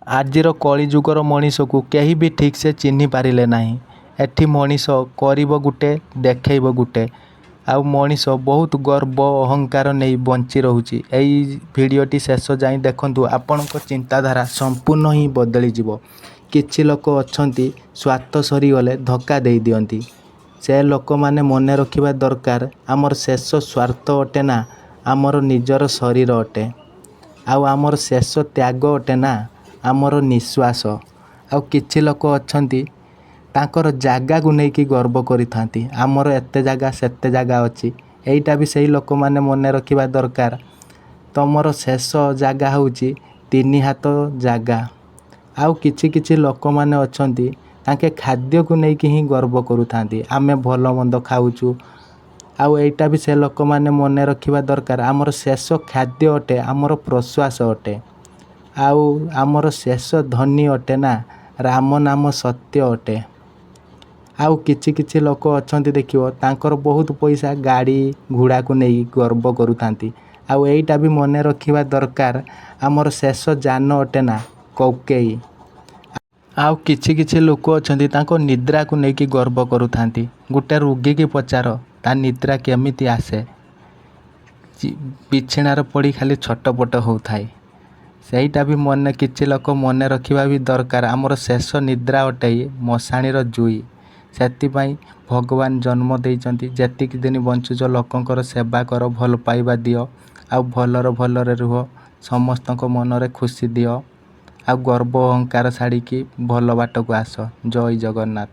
ଆଜିର କଳିଯୁଗର ମଣିଷକୁ କେହି ବି ଠିକ୍ସେ ଚିହ୍ନି ପାରିଲେ ନାହିଁ। ଏଠି ମଣିଷ କରିବ ଗୋଟେ, ଦେଖେଇବ ଗୋଟେ। ଆଉ ମଣିଷ ବହୁତ ଗର୍ବ ଅହଙ୍କାର ନେଇ ବଞ୍ଚି ରହୁଛି। ଏଇ ଭିଡ଼ିଓଟି ଶେଷ ଯାଏଁ ଦେଖନ୍ତୁ, ଆପଣଙ୍କ ଚିନ୍ତାଧାରା ସମ୍ପୂର୍ଣ୍ଣ ହିଁ ବଦଳିଯିବ। କିଛି ଲୋକ ଅଛନ୍ତି, ସ୍ୱାର୍ଥ ସରିଗଲେ ଧୋକା ଦେଇଦିଅନ୍ତି। ସେ ଲୋକମାନେ ମନେ ରଖିବା ଦରକାର, ଆମର ଶେଷ ସ୍ୱାର୍ଥ ଅଟେ ନା ଆମର ନିଜର ଶରୀର ଅଟେ, ଆଉ ଆମର ଶେଷ ତ୍ୟାଗ ଅଟେ ନା ଆମର ନିଶ୍ୱାସ। ଆଉ କିଛି ଲୋକ ଅଛନ୍ତି, ତାଙ୍କର ଜାଗାକୁ ନେଇକି ଗର୍ବ କରିଥାନ୍ତି, ଆମର ଏତେ ଜାଗା ସେତେ ଜାଗା ଅଛି। ଏଇଟା ବି ସେଇ ଲୋକମାନେ ମନେ ରଖିବା ଦରକାର, ତମର ଶେଷ ଜାଗା ହେଉଛି 3 ହାତ ଜାଗା। ଆଉ କିଛି କିଛି ଲୋକମାନେ ଅଛନ୍ତି, ତାଙ୍କେ ଖାଦ୍ୟକୁ ନେଇକି ହିଁ ଗର୍ବ କରୁଥାନ୍ତି, ଆମେ ଭଲ ମନ୍ଦ ଖାଉଛୁ। ଆଉ ଏଇଟା ବି ସେ ଲୋକମାନେ ମନେ ରଖିବା ଦରକାର, ଆମର ଶେଷ ଖାଦ୍ୟ ଅଟେ ଆମର ପ୍ରଶ୍ୱାସ ଅଟେ। ଆଉ ଆମର ଶେଷ ଧନୀ ଅଟେ ନା ରାମ ନାମ ସତ୍ୟ ଅଟେ। ଆଉ କିଛି କିଛି ଲୋକ ଅଛନ୍ତି, ଦେଖିବ ତାଙ୍କର ବହୁତ ପଇସା, ଗାଡ଼ି ଘୋଡ଼ାକୁ ନେଇ ଗର୍ବ କରୁଥାନ୍ତି। ଆଉ ଏଇଟା ବି ମନେ ରଖିବା ଦରକାର, ଆମର ଶେଷ ଯାନ ଅଟେ ନା କୈକେୟୀ। ଆଉ କିଛି କିଛି ଲୋକ ଅଛନ୍ତି, ତାଙ୍କ ନିଦ୍ରାକୁ ନେଇକି ଗର୍ବ କରୁଥାନ୍ତି। ଗୋଟେ ରୋଗୀକି ପଚାର ତା ନିଦ୍ରା କେମିତି ଆସେ, ବିଛଣାରେ ପଡ଼ି ଖାଲି ଛଟପଟ ହେଉଥାଏ। ସେଇଟା ବି ମନେ କିଛି ଲୋକ ମନେ ରଖିବା ବି ଦରକାର, ଆମର ଶେଷ ନିଦ୍ରା ଅଟେ ମଶାଣିର ଜୁଇ। ସେଥିପାଇଁ ଭଗବାନ ଜନ୍ମ ଦେଇଛନ୍ତି। ଯେତିକି ଦିନ ବଞ୍ଚୁଛ, ଲୋକଙ୍କର ସେବା କର, ଭଲ ପାଇବା ଦିଅ, ଆଉ ଭଲରେ ଭଲରେ ରୁହ, ସମସ୍ତଙ୍କ ମନରେ ଖୁସି ଦିଅ, ଆଉ ଗର୍ବ ଅହଙ୍କାର ଛାଡ଼ିକି ଭଲ ବାଟକୁ ଆସ। ଜୟ ଜଗନ୍ନାଥ।